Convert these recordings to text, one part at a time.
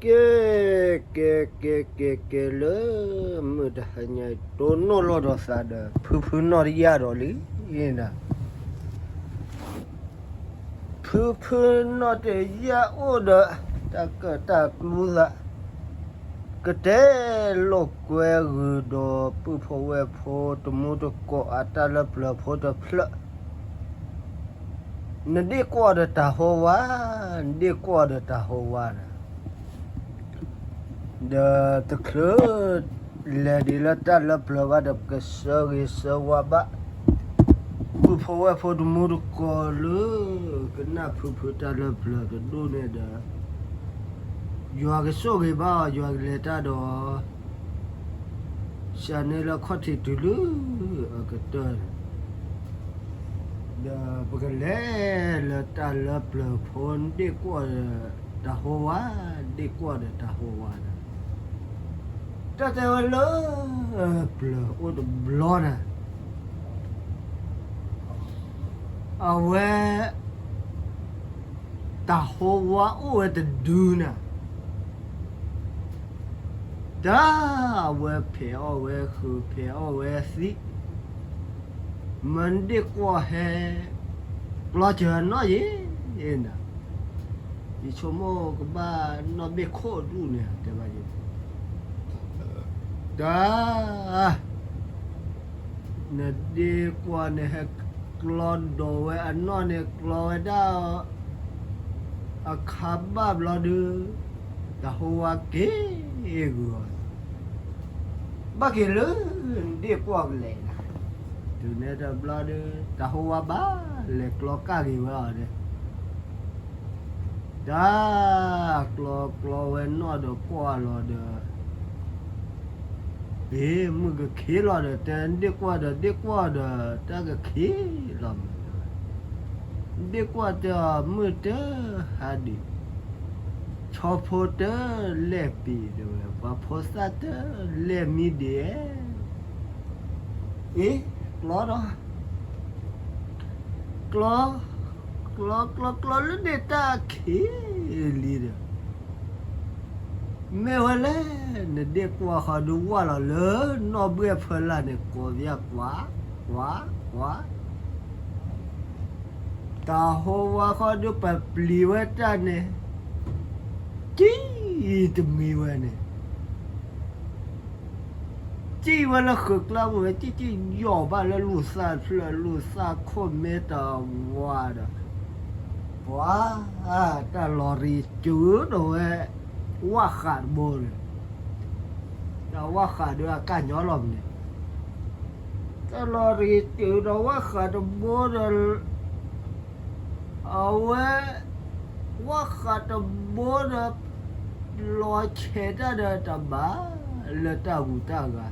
ကဲ ကဲ ကဲ ကဲ ကဲ လၢမုၢ်တဟါညါအံၤ တိၢ်နီၣ်လိာ်ဒီးသးဒီး ဖုဖုနီၢ်တယၢ်ဒီးလံနၤ. ဖုဖုနီၢ်တယၢ်အိၣ်ဒီး တၢ်ကၢၣ်တၢ်ကျူသး ကတဲလိာ်ကွဲဂုၤဒီး ပုၢ်ဖိဝဲၢ်ဖိတမူတကိး အတၢ်လၢပျၢၤဖိတဖျၢၣ် နဒ့ၣ်ကွီၢ်ဒီးတၢ်ဟိဝါ, နဒ့ၣ်ကွီၢ်ဒီးတၢ်ဟိဝါဒီး ဒီးတချုးလဲၤဒံးလၢတၢ်လၢပျၢၤဘၣ်ဒီး ပကဆၢဂ့ၤဆၢဝါဘၣ် ပုၢ်ဖိဝဲၢ်ဖိတမူတကိးလၢ ကနၣ်ဖုဖုတၢ်လၢပျၢၤကဒိၣ်န့ၣ်ဒီး ယွၤကဆိၣ်ဂ့ၤဘၣ်အီၤ, ယွၤကလဲၤတၢ်ဒီး စးန့ၢ်လၢခီၣ်ထံးတုၤလၢအကတၢၢ်န့ၣ် ဒီးပကလဲၤလၢတၢ်လၢပျၢၤဖိ ဒ့ၣ်ကွီၢ်ဒီးတၢ်ဟိဝါ, ဒ့ၣ်ကွီၢ်ဒီးတၢ်ဟိဝါဒီး တၢ်တဲဝဲလၢပျၢၤအိၣ်တဘျီဒီး အဝဲ တၢ်ဟိဝါအိၣ်ဝဲတဒုနၤ, တၢ်အဝဲဖဲးအီၣ်ဝဲဃုာ် ဖဲးအီၣ်ဝဲသံ, မ့ၢ်ဒ့ၣ်ကွီၢ်ဟဲ ကျီစၢၤနီၣ်ယဲနၤ, ယဆိကမိၣ်ကဘၣ်နီၣ်ဘ့ၣ်ခိၣ်ဒူၣ်န့ၣ် တဲဘၣ်ယဲ, တၢ် နဒ့ၣ်ကွီၢ်န့ၣ် ဟဲကျီဒီးဝဲအနီၣ်န့ၣ် ကျီဝဲဒၣ် အခါဘၣ်ဘျီဒုး တၢ်ဟိဝါက့ၤဂုာ်အီၤ, ဘၣ်က့ၤလၢ နဒ့ၣ်ကွီၢ်ကလဲၤနၤ, တုၤန့ၣ်တဘျီဒုး တၢ်ဟိဝါဘၣ်လဲၤကျီကၣ်က့ၤဝဲအီၤန့ၣ် တၢ် ကျီကျီဝဲနီၣ်ဒီးကွီၢ်လီၤဒီး, အ့ မုၢ်ကခ့လီၤဒီး တဲဒ့ၣ်ကွီၢ်ဒီး ဒ့ၣ်ကွီၢ်ဒီး တၢ်ကခ့လီၤမး, ဒ့ၣ်ကွီၢ်တဲအီၤ မုၢ်တဟါဒံး, ဆီဖိတလဲၢ်ပံၤတဲဝဲ ပှၤဖိသၣ်တလဲၢ်မံဒံး, အ့ ကျီဒီး ကျီ ကျီ ကျီ ကျီလၢန့ၣ်တၢ်ခံလံဒီး, မ့ၢ်ဝဲလဲၣ် နဒ့ၣ်ကွီၢ်ဃီဒုးဝၢ်လီၤလၢနီၣ်ဘှ့ၣ်ဖၢလာ်န့ၣ် ကိးဘၣ်ကွၢ် ကွၢ် ကွၢ်, တၢ်ဟိဝါဃီဒုးပပျံၤဝဲတၢ်န့ၣ် ကံၣ်တမှံဝဲန့ၣ် ကံၣ်ဝဲလၢဃုာ်ကျါပူၤဝဲ ကံၣ်ကံၣ်ယီၢ်ဘၣ်လၢလူၢ်သၣ်ဖျၢၣ် လူၢ်သၣ်ခိၣ်မ့ၢ်တဝါဒီး, ပှၤ တၢ်လီၤရံၤစူၤဒီးဝဲ ဝၣ်ဃးတဘိန့ၣ်, တၢ်ဝၣ်ဃးဒုးအကၣ်ညီလီၤမးန့ၣ်, တၢ်လီၤရံၤစူၤဒီးဝၣ်ဃးတဘိဒီး အဝဲ ဝၣ်ဃးတဘိဒီး လီၤဆဲးတၢ်ဒီးတၢ်ဘၣ်လၢတၢ်ဂူၤတၢ်ဂၤ,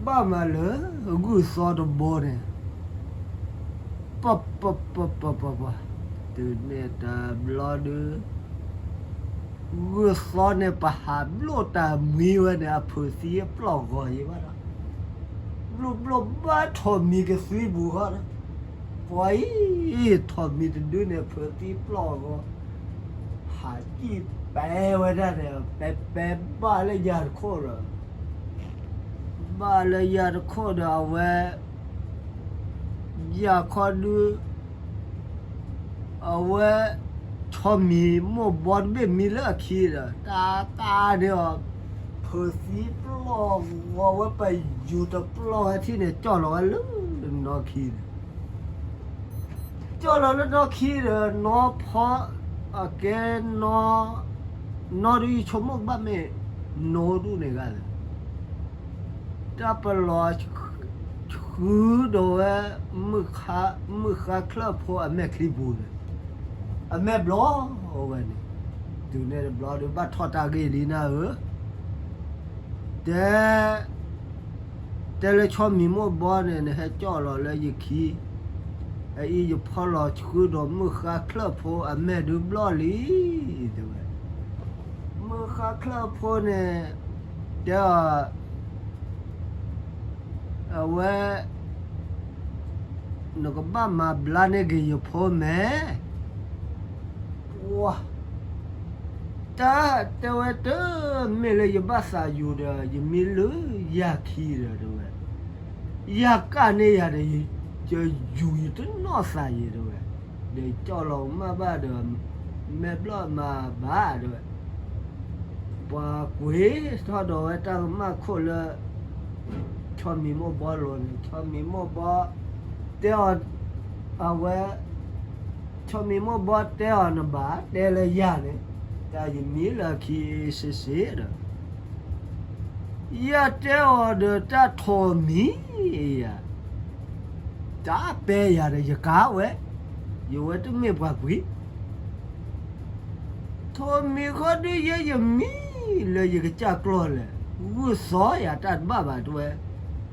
ဘၣ်မးလၢ ဂုၢ်သီတဘိန့ၣ်, ပ ပ ပ ပ ပ ပ တုၤန့ၣ်တဘျီဒုး ဂုၢ်သီန့ၣ် ပဟးဘျိၣ်တၢ်မှံဝဲန့ၣ် အဖုးသံပျီၢ်ဂီၤယံၤဘၣ်ဒီး, ဘျိၣ်ဘျိၣ်ဘၣ်ထိးမံၤကသံပူၤဃီဒီး, ပှၤအံၤ ထိးမံၤတဒုန့ၣ် ဖုးသံပျီၢ်ဂီၤ, ဟးကံၣ်ပဲဝဲဒၣ်န့ၣ် ပဲပဲဘၣ်လၢယၤတခိၣ်ဒီး ဘၣ်လၢယၤတခိၣ်ဒီးအဝဲ ယၤခီဒုး အဝဲ ဆီမံၤမိၢ်ဘီတဘ့ၣ်မံလၢအခံဒီး တၢ်တၢ်န့ၣ်အီၤ ဖုးသံပျီၢ်ဂီၤဝဲ ပယူၤတပျီၢ်ဝဲထံၣ်န့ၣ် ကၠီၣ်လီၤဝဲလၢနီၢ်ခံန့ၣ် ကၠီၣ်လီၤလၢနီၢ်ခံဒီး နီၢ်ဖီ အကဲ နီၢ် နီၢ်ဒုးယဆိကမိၣ်ကဘၣ်မ့ၢ် နိဒူၣ်န့ၣ်ဂၤလၢ တၢ်ပလီၤဆှုဒီးဝဲ မုၢ်ဃါချၢၣ်ဖိအမဲာ်ချံပူၤန့ၣ် အမဲာ်ဘျီဝဲန့ၣ် တုၤန့ၣ်တဘျီဒီး ဘၣ်ထီၣ်တၢ်ဂ့ၢ်လံနၤဧၢ, တဲ တဲလၢဆီမံၤမိၢ်ဘီန့ၣ် နဟဲကၠီၣ်လီၤလၢယခံ, အအံၤယဖီလီၤဆှုဒီးမုၢ်ဃါချၢၣ်ဖိအမဲာ်ဒုးဘျီလံ, တဲဝဲ, မုၢ်ဃါချၢၣ်ဖိန့ၣ် တဲအီၤ အဝဲ နကဘၣ်မၤဘျါန့ၢ်က့ၤယဖိမဲာ်, ပှၤ တၢ်တဲဝဲတမ့ၢ်လၢယဘၣ်သးယူၤဒီး ယမံလၢယၤခံဒီးတဲဝဲ, ယၤကၣ်န့ၢ်ယၤဒီး ယယူၤယတနီၣ်သးယဲတဲဝဲ, ဒီးကၠီၣ်လီၤကမၣ်ဘၣ်ဒီး မဲာ်ဘျီၣ်မၤဘၣ်တဲဝဲ, ပှၤကွံာ်ထီၣ်ဒီးဝဲတၢ်ကမၣ်ခိၣ်လၢ ဆီမံၤမိၢ်ဘီလိၤန့ၣ် ဆီမံၤမိၢ်ဘီ တဲအီၤ အဝဲ ဆီမံၤမိၢ်ဘီတဲအီၤနဘၣ် တဲလၢယၤန့ၣ် တၢ်ယမံလၢခံစ့ၢ်စ့ၢ်ဒီး ယတဲအီၤဒီးတၢ်ထိးမံၤယၤ တၢ်ပဲယၤဒီးယကါဝဲ, ယဝဲတမ့ၢ်ပှၤကွံာ် ထိးမံၤဃီဒုးယဲယမံလၢယကစၢ်ကျီၢ်လဲၣ်, ဂုၢ်သီယၤတၢ်တဘၣ်ဘၣ်တဲဝဲ,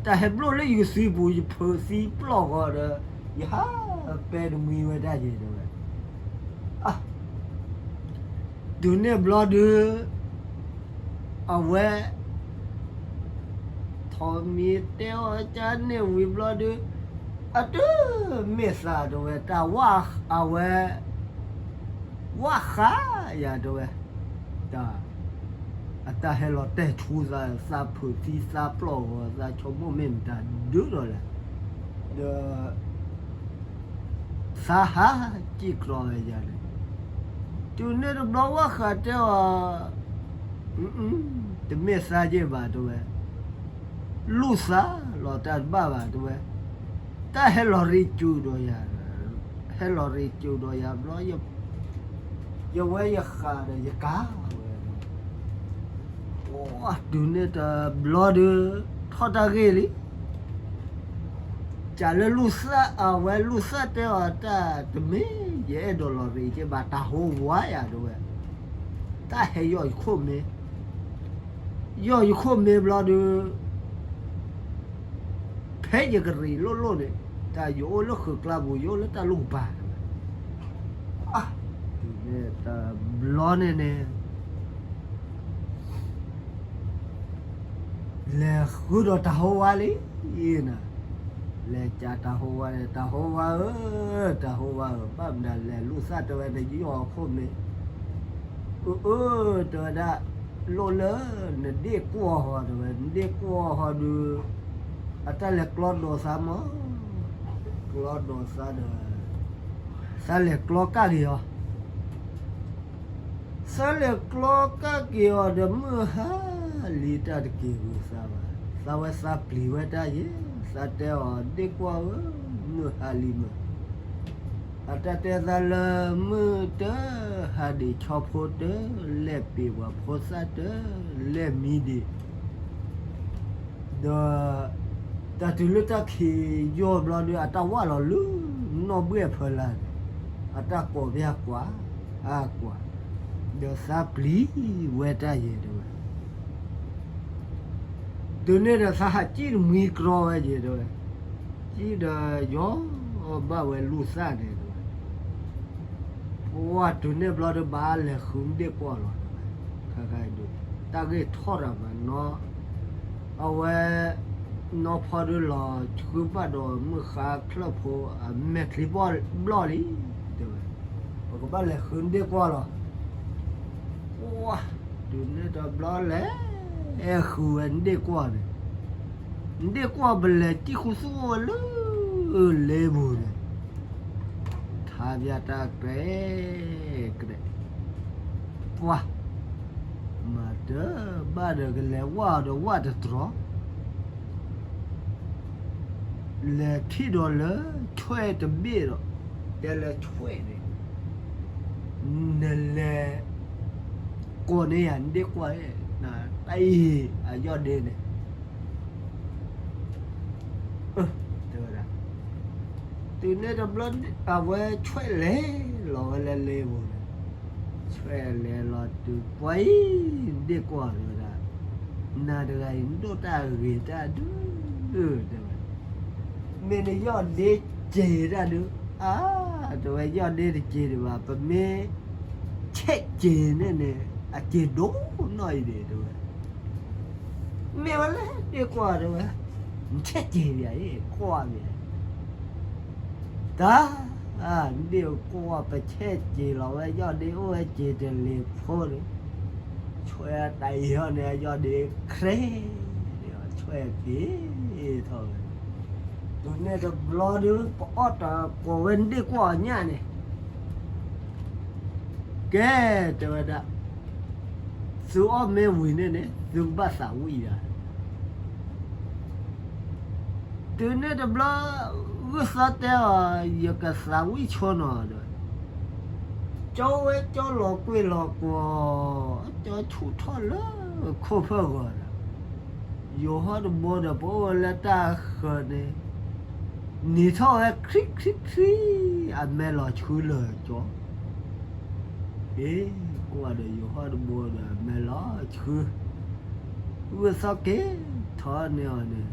တၢ်ဟဲဘျိၣ်လၢယကသံပူၤ ယဖုးသံပျီၢ်ဃီဒီး ယဟးပဲတမှံဝဲဒၣ်ယဲတဲဝဲ, တုၤန့ၣ်ဘျီဒုး အဝဲ ထိးမံၤတဲအီၤကန့ၣ်ဝံၤဘျီဒုး အတမ့ၢ်သးတဲဝဲ တၢ်ဝၣ်အဝဲ ဝၣ်ဃးယၤတဲဝဲ, တၢ် အတၢ်ဟဲလီၤတဲာ်ဆူသး သးဖုးသံသးပျီၢ်ဂီၤ သးဆိကမိၣ်မ့ၢ်မတၤဒုးဒီးလဲၣ်, ဒီး သးဟးစံၣ်ကျီၤဝဲယၤန့ၣ်, တုၤန့ၣ်တဘျီဝၣ်ဃးတဲအီၤ, တမ့ၢ်သးယဲၢ်ဘၣ်တဲဝဲ, လူၢ်သးလီၤတၢ်တဘၣ်ဘၣ်တဲဝဲ, တၢ်ဟဲလီၤရ့စူၤဒီးယၤ, ဟဲလီၤရ့စူၤဒီးယၤဘျီ ယဝဲယဃးဒီးယကါဝဲ, တုၤန့ၣ်တဘျီဒုး ထီၣ်တၢ်ဂ့ၢ်လံ, ကးလၢလူၢ်သးအဝဲလူၢ်သးတဲအီၤတၢ်တမ့ၢ် ယအဲၣ်ဒိးလီၤရ့က့ဘၣ် တၢ်ဟိဝါယၤတဲဝဲ, တၢ်ဟဲယီၢ်ယခိၣ်မ့ၢ် ယီၢ်ယခိၣ်မ့ၢ်ဘျီဒုး ဖဲယကရံးလိၣ်လိၣ်န့ၣ် တၢ်ယအိၣ်လၢဃုာ်ကျါပူၤ ယအိၣ်လၢတၢ်လိၣ်ကပၤတဲဝဲ, တုၤန့ၣ်တဘျီန့ၣ်န့ၣ် လဲၤဃုဒီးတၢ်ဟိဝါလံ, လဲၤကးတၢ်ဟိဝါန့ၣ် တၢ်ဟိဝါဧၢ, တၢ်ဟိဝါဧၢ, ဘၣ်မနုၤလဲၣ် လူၢ်သးတဲဝဲ နယီၢ်အခိၣ်မ့ၢ်, အၢ တဲဝဲဒၣ်, လိၣ်လၢနဒ့ၣ်ကွီၢ်ဟီတဲဝဲ, နဒ့ၣ်ကွီၢ်ဟီဒုး အတၢ်လဲၤကျီဒီးသးမး, ကျီဒီးသးဒီး သးလဲၤကျီကၣ်က့ၤအီၤ သးလဲၤကျီကၣ်က့ၤအီၤဒီး မုၢ်ဟါလံတၢ်တက့ၤဝံၤသးဘၣ်, သးဝဲသးပျံၤဝဲတၢ်ယဲ, သးတဲအီၤ ဒ့ၣ်ကွီၢ်ဧၢ, မုၢ်ဟါလံမး, အတၢ်တဲသးလၢ မုၢ်တဟါဒံး ဆီဖိတ လဲၣ်ပ့ၤပှၤဖိသၣ်တ လဲၣ်မံဒံး ဒီး တၢ်တုၤလၢတၢ်ခံးယီၢ်ဘျီဒီး အတၢ်ဝၢ်လီၤလၢ နီၢ်ဘှဲၣ်ဖီလာ်န့ၣ်, အတၢ်ကိးပှၤကွၢ်, အကွၢ်, ဒီးသးပျံၤဝဲတၢ်ယဲတဲဝဲ, တုၤန့ၣ်ဒီးသးဟးစံၣ်တမှံကြီဝဲယဲတဲဝဲ, စံၣ်ဒီးယီၢ်ဘၣ်ဝဲလူၢ်သးန့ၣ်တဲဝဲ ပှၢ်တုၤန့ၣ်ဘျီဒီး ဘၣ်လဲၤဃုဒ့ၣ်ကွီၢ်လီၤတဲဝဲ, ခဲခါအံၤဒုး တၢ်ဂ့ၢ်ထီၣ်တၢ်မးနီၤ, အဝဲ နီၢ်ဖီဒုးလီၤဆှၢဘၣ်ဒီးမုၢ်ဃါချၢၣ်ဖိ အမဲာ်ချံဘျီၣ်လံ တဲဝဲ, ပကဘၣ်လဲၤဃုဒ့ၣ်ကွီၢ်လီၤ ပှၢ်တုၤန့ၣ်တဘျီလဲၤဃုဝဲဒ့ၣ်ကွီၢ်န့ၣ်, ဒ့ၣ်ကွီၢ်ပလဲၤတံၢ်ဃူသူၣ်အိၣ်ဝဲလၢ လ့ပူၤန့ၣ်, ထါပၠးတၢ်ကဲ ကဲ, ပှၢ်, မၤတဘၣ်ဒီးကလဲၤဝၣ်အီၤဒီးဝၣ်တတြီၤ လဲၤထံၣ်ဒီးလၢဆွဲၣ်တဘ့ၣ်ဒီး တဲလၢဆွဲၣ်န့ၣ်, နလဲၤကိးန့ၢ်ယၤဒ့ၣ်ကွီၢ်, တၢ်အံၤအယီၢ်ဒ့န့ၣ်, တဲဝဲဒၣ်, တုၤန့ၣ်တဘျီ အဝဲဆွဲၣ်လဲၤလီၤဝဲလၢလ့ပူၤန့ၣ်, ဆွဲၣ်လဲၤလီၤတုၤပှၤအံၤ ဒ့ၣ်ကွီၢ်တဲဝဲဒၣ်, နၤတဂၤအံၤ နဒိၣ်တၢ်ဂ့ၤတၢ်ဒုး တဲဝဲ မ့ၢ်နယီၢ်ဒ့စ့ၤတၢ်ဒုး, အါ, တဲဝဲ ယီၢ်ဒ့တစ့ၤဒံးဘၣ်, ပမ့ၢ်ဆဲးစ့ၤန့ၣ်န့ၣ် အစ့ၤဒိၣ်နီၢ်အံၤဒံး တဲဝဲ, မ့ၢ်ဝဲလၢဒ့ၣ်ကွီၢ်တဲဝဲ, နဆဲးစ့ၤဘၣ်အံၤ ကွီၢ်ဘၣ်, တၢ်, ဒ့ၣ်ကွီၢ်ပဆဲးစ့ၤလီၤဝဲ ယီၢ်ဒ့အိၣ်ဝဲစ့ၤတလ့ၤဖိန့ၣ် ဝဲတၢ်အံၤဟီန့ၣ် အယီၢ်ဒ့ခရ့ န့ၣ် အဆွဲက့ၤထီၣ်ဝဲ, တုၤန့ၣ်တဘျီဒုး ပအီၣ်တၢ်ကိးဝဲဒ့ၣ်ကွီၢ်အညၣ်န့ၣ်, ကဲ, တဲဝဲဒၣ်, သုအီၣ်မ့ၢ်ဝံၤန့ၣ်န့ၣ် သုကဘၣ်သးဝံၣ်ဒၣ် တုၤန့ၣ်တဘျီ ဂုၢ်သီတဲအီၤ, ယကသးဝံၣ်ဆိနီၤဒီး, ကၠီဝဲကၠီလီၤကွံာ်လီၤကွီၢ်, ကၠီဆူၣ်ထီၣ်လၢခိၣ်ဖၢၣ်ဂီၤဒီး, ယိၤဟီၣ်တဘိဒီး ပအိၣ်ဝဲလၢတၢ်ဃၢၤန့ၣ်, နံၤထီၣ်ဝဲခရံခရံခရံ, အမဲာ်လီၤဆှုလၢာ်ကၠီ အ့, ကွၢ်ဒီးယိၤဟီၣ်တဘိဒီး အမဲာ်လီၤဆှု, ဂုၢ်သီက့ၤထီၣ်န့ၢ်အီၤန့ၣ်,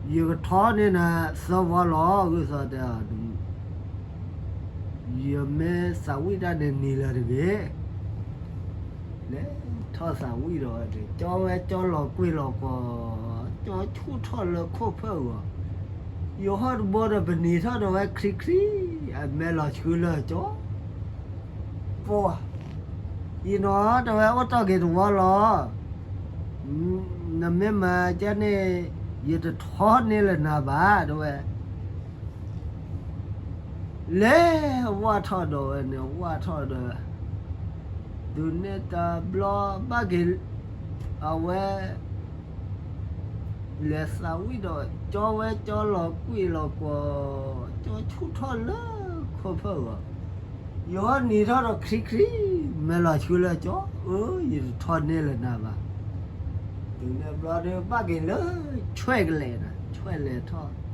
ယကထီၣ်န့ၢ်နၤသၢဝီလီၤ, ဂုၢ်သီတဲအီၤ, ယမ့ၢ်သးဝံၣ်တၢ်န့ၣ်နံၤလၢၤတဂ့ၤ, လဲၤထီၣ်သးဝံၣ်ဒီးဝဲန့ၣ် ကၠီဝဲကၠီလီၤကွံာ်လီၤကွီၢ်, ကၠီဆူၣ်ထီၣ်လၢခိၣ်ဖၢၣ်ဂီၤ, ယိၤဟီၣ်တဘိဒီး ပနံၤထီၣ်ဒီးဝဲခရံခရံ, အမဲာ်လီၤဆှုလၢာ်ကၠီ ပှၤ, အံၤနီၤ တဲဝဲ အိၣ်တ့ၢ်က့ၤတဝီလီၤ, နမ့ၢ်မၤကဲန့ၣ် ယတထီၣ်န့ၢ်လၢၤနၤဘၣ် တဲဝဲ, လဲၤဝၢ်ထီၣ်ဒီးဝဲန့ၣ် ဝၢ်ထီၣ်ဒီး, တုၤန့ၣ်တဘျီဘၣ်က့ၤ, အဝဲ လဲၤသးဝံၣ်ဒီး ကၠီဝဲကၠီလီၤကွံာ်လီၤကွီၢ်, ကၠီဆူၣ်ထီၣ်လၢခိၣ်ဖၢၣ်ဂီၤ, ယိၤဟီၣ်နံၤထီၣ်ဒီးခရံခရံ, မဲာ်လီၤဆှုလၢာ်ကၠီ, အၢ ယတထီၣ်န့ၢ်လၢၤနၤဘၣ်, တုၤန့ၣ်တဘျီဒီး ဘၣ်က့ၤလၢဆွဲၣ်ကလဲာ်နၤ ဆွဲၣ်လဲၤထီၣ်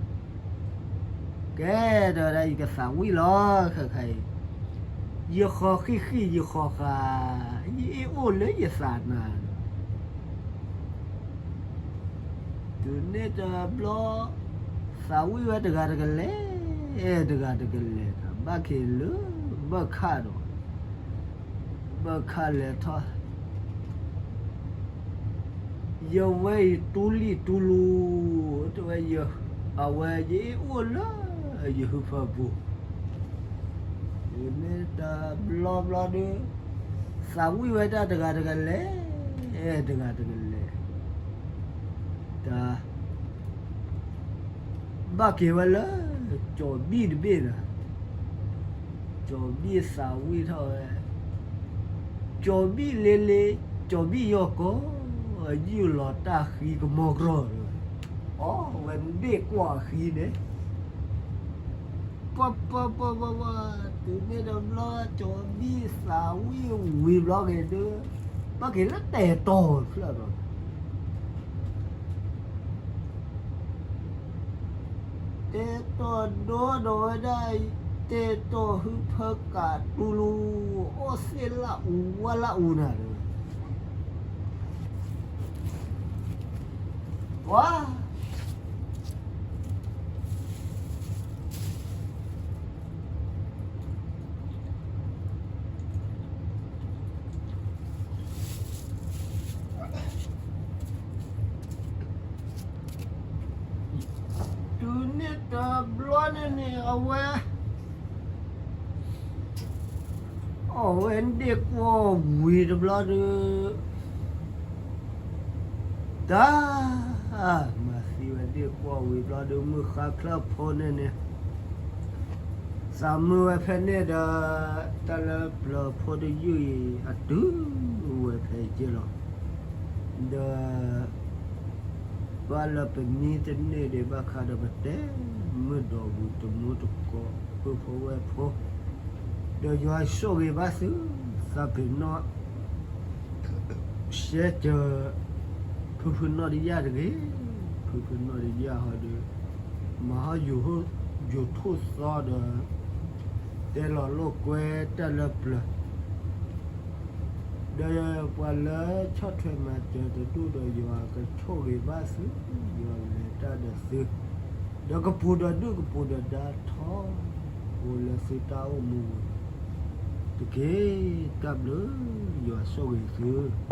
ကဲ, တဲဝဲဒၣ် ယကသးဝံၣ်လီၤ ခဲခါအံၤ, ယဃီၤဃံၣ်ဃံၣ် ယဃီၤဃာ်, ယအ့ၣ်အိၣ်လၢယသးနၤ, တုၤန့ၣ်တဘျီ, သးဝံၣ်ဝဲတဂၤတကလဲာ်, တဂၤတကလဲာ်, ဘၣ်က့ၤလၢဘၢၣ်ခၣ်ဒီး, ဘၢၣ်ခၣ်လဲၤထီၣ် ယဝဲအံၤတူလံၣ်တူလူ, တဲဝဲ, အဝဲယအ့ၣ်အိၣ်လၢယဟုဖၢပူၤ, တုၤန့ၣ်တဘျီဘျီဒီး, သးဝံၣ်ဝဲတၢ်တဂၤတကလဲာ်, တဂၤတကလဲာ်, တၢ် ဘၣ်က့ၤဝဲလၢ ကၠီၤဘံၣ်တဘ့ၣ်ဒီး, ကၠီၤဘံၣ်သးဝံၣ်ထီၣ်ဝဲ, ကၠီၤဘံၣ်လ့လ့, ကၠီၤဘံၣ်ယီၢ်ကီ, ယုၢ်လီၤတၢ်ဃံကမီၤကြီဒီး, အီၣ်ဝဲန့ၣ်ကွီၢ်အဃံန့ၣ် ပှၤပှၤပှၤပှၤပှၤ, တုၤန့ၣ်တဘျီ ကၠီၤဘံၣ်သးဝံၣ်ဝံၤဘျီက့ၤဒီး, ဘၣ်က့ၤလၢတဲာ်တီၤဖျၢၣ်ဒီး, တဲာ်တီၤဒိဒီးဝဲဒၣ်, တဲာ်တီၤဟုဖၢကးတူလူ, အီၣ်သ့ၣ်လၢအူဝါလၢအူနၤဒီး, ပှၤ တုၤန့ၣ်တဘျီန့ၣ်န့ၣ် အဝဲ အီၣ်ဝဲဒ့ၣ်ကွီၢ်ဝံၤတဘျီဒီး, တၢ် မၤသံဝဲဒ့ၣ်ကွီၢ်ဝံၤဘျီဒီး မုၢ်ဃါချၢဖိန့ၣ်န့ၣ် သးမုာ်ဝဲဖဲန့ၣ်ဒီး တၢ်လၢပျၢၤဖိတယုၢ်အံၤ အတုၤဝဲဖဲအံၤလီၤ. ဒီး ဘၣ်လၢပမံတန့ၢ်ဒံးဘၣ်ခါဒီး ပတဲမုၢ်ဒီးဝံၤတမူတကိး ပုၢ်ဖိဝဲၢ်ဖိ, ဒီးယွၤဆိၣ်ဂ့ၤဘၣ်သု သးပ့ၤနီၣ် ရှဲစၢၤ ဖုဖုနီၣ်တယၢ်တဂ့ၤ, ဖုဖုနီၣ်တယၢ်ဟီဒီး မၤဟီၣ်ယိၤထိၣ်သီဒီး တဲလီၤလိာ်ကွဲတၢ်လၢပျၢၤ ဒီးပှၤလၢဆီၣ်ထွဲမၤစၢၤတဒူၣ်ဒီး ယွၤကဆိၣ်ဂ့ၤဘၣ်သု, ယွၤကလဲၤတၢ်ဒီးသု, ဒီးကပူၤဒီးဒူၣ်ကပူၤဒီးဒါထီၣ် အိၣ်လၢသုတၢ်အိၣ်မူတက့ၢ်. တၢ်ဘျုး ယွၤဆိၣ်ဂ့ၤသု.